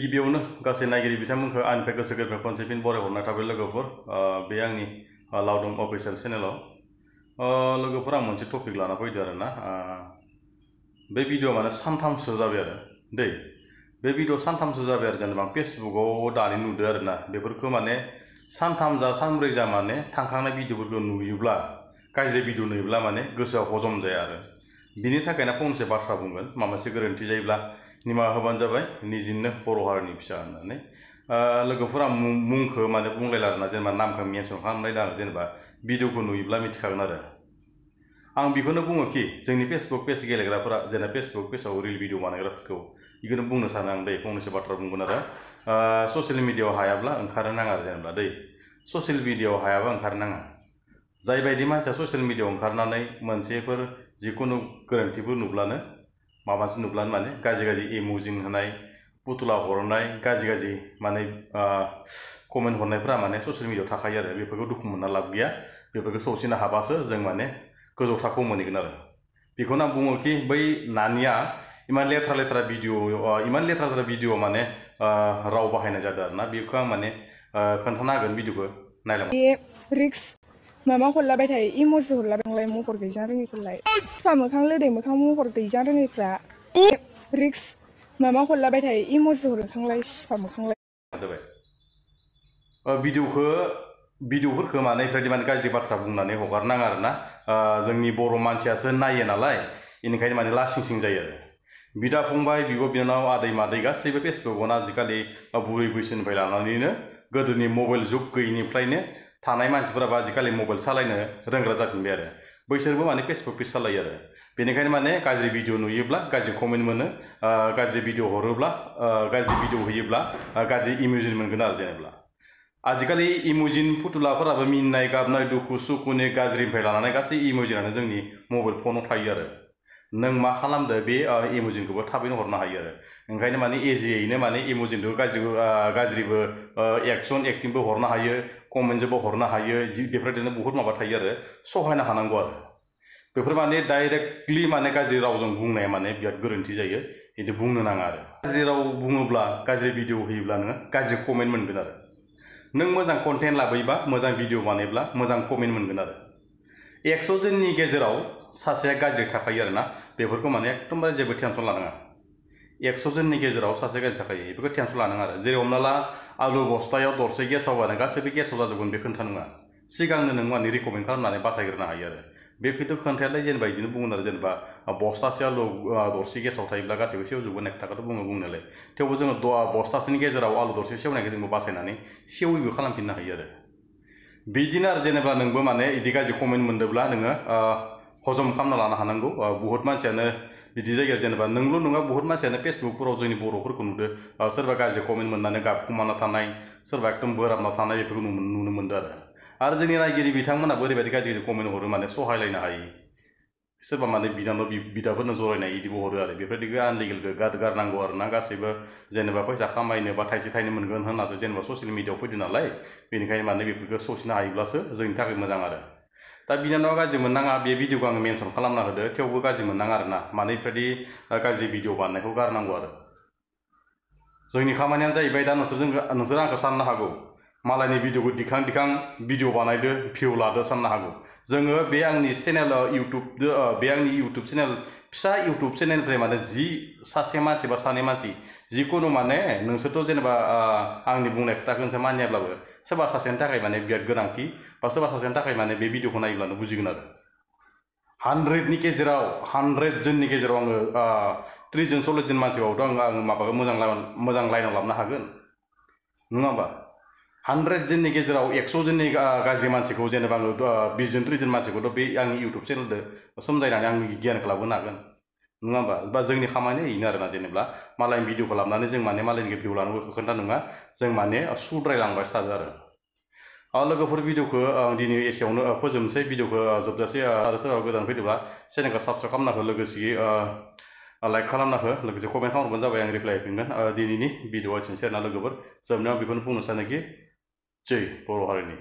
गिबियावनो गासै नायगिरि बिथांमोनखौ आंनिफ्राय गोसो गोरबोनिफ्राय खनसे फिन बरायहरनाय थाबाय लोगोफोर बे आंनि लावदुम अफिसियेल चेनेलाव लोगोफोर आं मोनसे टपिक लाना फैदो आरोना बे भिडिअ माने सानथामसो जाबाय आरो दै बे भिडिअ सानथामसो जाबाय आरो जेनेबा फेसबुकआव दानि नुदो आरोना बेफोरखौ माने सानथाम जा सानब्रै जा माने थांखांनाय भिडिअफोरखौ नुयोब्ला गाज्रि भिडिअ नुयोब्ला माने गोसोआव हजम जाया आरो बिनि थाखायनो फंसे बाथ्रा बुंगोन माबा मोनसे गोरोन्थि जायोब्ला निमाहा होबानो जाबाय निजिनो बर' हारिनि फिसा होननानै लोगोफोरा मुंखौ माने बुंलायला आरोना जेनेबा नामखौ मेनसन खालामलायला आरो जेनेबा भिडिअखौ नुयोब्ला मिथिखागोन आरो आं बेखौनो बुङो कि जोंनि फेसबुक पेज गेलेग्राफोरा जेनेबा फेसबुक पेजाव रिल भिडिअ बानायग्राफोरखौ बेखौनो बुंनो सानो आं दै फंनैसो बाथ्रा बुंगोन आरो ससियेल मिडियायाव हायाब्ला ओंखारनो नाङा आरो जेनेबा दै ससियेल मिडियायाव हायाबा ओंखारनो नाङा जाय बायदि मानसिया ससियेल मिडियायाव ओंखारनानै मोनसेफोर जिखुनु गोरोन्थिफोर नुब्लानो माबा मोनसे नुब्लानो माने गाज्रि गाज्रि इम'जिन होनाय पुतला हरनाय गाज्रि माने कमेन्ट हरनायफ्रा माने ससियेल मिडियायाव थाखायो आरो बेफोरखौ दुखु मोनना लाब गैया बेफोरखौ सौसिनो हाबासो जों माने गोजौ थाखोआव मोनहैगोन आरो बेखौनो आं बुङो कि बै नानिया इमान लेथ्रा लेथ्रा भिडिअ माने राव बाहायनाय जादों आरोना बेखौ आं माने खोन्थानो हागोन भिडिअखौ नायलां रिक्स माबा हरलाबाय थायो इम'जि हरलाबाय महर गैजा रोङैफोरलाय फिफा मोखां लोदै मोखां महर गैजा रोङैफ्रा रिक्स माबा हरलाबाय थायो इम'जि हरखांलाय फिफा मोखांलाय जाबाय भिडिअफोरखौ माने बेफोरबायदि माने गाज्रि बाथ्रा बुंनानै हगारनाङा आरोना जोंनि बर' मानसियासो नायो नालाय बेनिखायनो माने लासिं सिं जायो आरो बिदा फंबाय बिब' बिनानाव आदै मादै गासैबो फेसबुकआवनो आजिखालि बुरै बैसोनिफ्राय लानानैनो गोदोनि मबाइल जुग गैयिनिफ्रायनो थानाय मानसिफोराबो आजिखालि मबाइल सालायनो रोंग्रा जाफिनबाय आरो बैसोरबो माने फेसबुक पेज सालायो आरो बेनिखायनो माने गाज्रि भिडिअ नुयोब्ला गाज्रि कमेन्ट मोनो गाज्रि भिडिअ हरोब्ला गाज्रि भिडिअ होयोब्ला गाज्रि इम'जिन मोनगोन आरो जेनेबा आजिखालि इम'जिन फुथुलाफोराबो मिनिनाय गाबनाय दुखु सुखुनि गाज्रिनिफ्राय लानानै गासै इम'जिनानो जोंनि मबाइल फनाव थायो आरो नों मा खालामदो बे इम'जिनखौबो थाबैनो हरनो हायो आरो ओंखायनो माने इजियैनो माने इम'जिनखौ गाज्रिबो एक्सन एक्टिंबो हरनो हायो कमेन्टजोंबो हरनो हायो बेफोरबायदिनो बहुत माबा थायो आरो सहायनो हानांगौ आरो बेफोर माने डाइरेक्टलि माने गाज्रि रावजों बुंनाया माने बिराद गोरोन्थि जायो बिदि बुंनो नाङा आरो गाज्रि राव बुङोब्ला गाज्रि भिडिअ होयोब्ला नोङो गाज्रि कमेन्ट मोनगोन आरो नों मोजां कन्टेन्ट लाबोयोबा मोजां भिडिअ बानायब्ला मोजां कमेन्ट मोनगोन आरो 100 जननि गेजेराव सासेया गाज्रि थाखायो आरोना बेफोरखौ माने एकदमबारे जेबो टेनसन लानाङा 100 जननि गेजेराव सासे गाज्रि थाखायो बेफोरखौ टेनसन लानाङा आरो जेरै हमना ला आलु बस्थायाव दरसे गेसावबानो गासैबो गेसाव जाजोबगोन बे खोन्था नङा सिगांनो नों माने रिकमेन्ड खालामनानै बासायग्रोनो हायो आरो बे खिन्थु खोन्थायालाय जेनेबा बिदिनो बुङो आरो जेनेबा बस्थासे आलु दरसे गेसाव थायोब्ला गासैबो सेवजोबगोन एक थाखाथ' बुङो बुंनायालाय थेवबो जोङो बस्थासेनि गेजेराव आलु दरसे सेवनायखौ जोंबो बासायनानै सेवैबो खालामफिननो हायो आरो बिदिनो आरो जेनेबा नोंबो माने बिदि गाज्रि कमेन्ट मोनदोंब्ला नोङो हजम खालामना लानो हानांगौ बुहुत मानसियानो बिदि जायो जेनेबा नोंल' नङा बुहुत मानसियानो फेसबुकफोराव जोंनि बर'फोरखौ नुदो सोरबा गाज्रि कमेन्ट मोननानै गाबखुमाना थानाय सोरबा एकदम बोराबना थानाय बेफोरखौ नुनो मोनदों आरो जोंनि नायगिरि बिथांमोनाबो ओरैबायदि गाज्रि कमेन्ट हरो माने सहायलायनो हायि सोरबा माने बिदाफोरनो जरायनाय बिदिबो हरो आरो बेफोरबायदिखौ आनलिगेलखौ गारनांगौ आरो ना गासैबो जेनेबा फैसा खामायनो बा थाइसे थाइनै मोनगोन होननासो जेनेबा ससियेल मिडियायाव फैदों नालाय बेनिखायनो माने बेफोरखौ सौसिनो हायोब्लासो जोंनि थाखाय मोजां आरो दा बिनानावा गाज्रि मोननाङा बे भिडिअखौ आङो मेनसन खालामना होदो थेवबो गाज्रि मोननाङा आरो ना माने बेफोरबायदि गाज्रि भिडिअ बानायनायखौ गारनांगौ आरो जोंनि खामानियानो जाहैबाय दा नोंसोर आंखौ साननो हागौ मालायनि भिडिअखौ दिखां भिडिअ बानायदो भिउ लादो साननो हागौ जोङो बे आंनि चेनेल बे आंनि इउटुब चेनेल फिसा इउटुब चेनेलनिफ्राय माने सासे मानसि बा सानै मानसि जिखुनु माने नोंसोरथ' जेनेबा आंनि बुंनाय खोथाखौ नोंसोर मानियाब्लाबो सोरबा सासेनि थाखाय माने बिराद गोनांथि बा सोरबा सासेनि थाखाय माने बे भिडिअखौ नायोब्लानो बुजिगोन आरो 100 जननि गेजेराव आङो 30 जन 40 जन मानसिबावथ' आङो माबाखौ मोजां लाइनाव लाबोनो हागोन नङा होमबा 100 जननि गेजेराव 100 जननि गाज्रि मानसिखौ जेनेबा आङो 20 जन 30 जन मानसिखौथ' बे आंनि इउटुब चेनेलजों सोमजायनानै आंनि गियानखौ लाबोनो हागोन नङा होमबा बा जोंनि खामानिया बेनो आरोना जेनेबा मालायनि भिडिअखौ लाबोनानै जों माने मालायनि भिडिअ लानांगौ खोन्था नङा जों माने सुद्रायलांबायसो थादों आरो लोगोफोर भिडिअखौ दिनै एसेयावनो फोजोबनोसै भिडिअखौ जोबजासे आरो सोरबा गोदान फैदोंब्ला चेनेलखौ साबस्क्राइब खालामना हो लोगोसेयै लाइक खालामना हो लोगोसे कमेन्ट खालामबानो जाबाय आं रिप्लाय होफिनगोन दिनैनि भिडिअआ एसेनोसै आरोना लोगोफोर जोबनायाव बेखौनो बुंनो सानोखि जै बर' हारिनि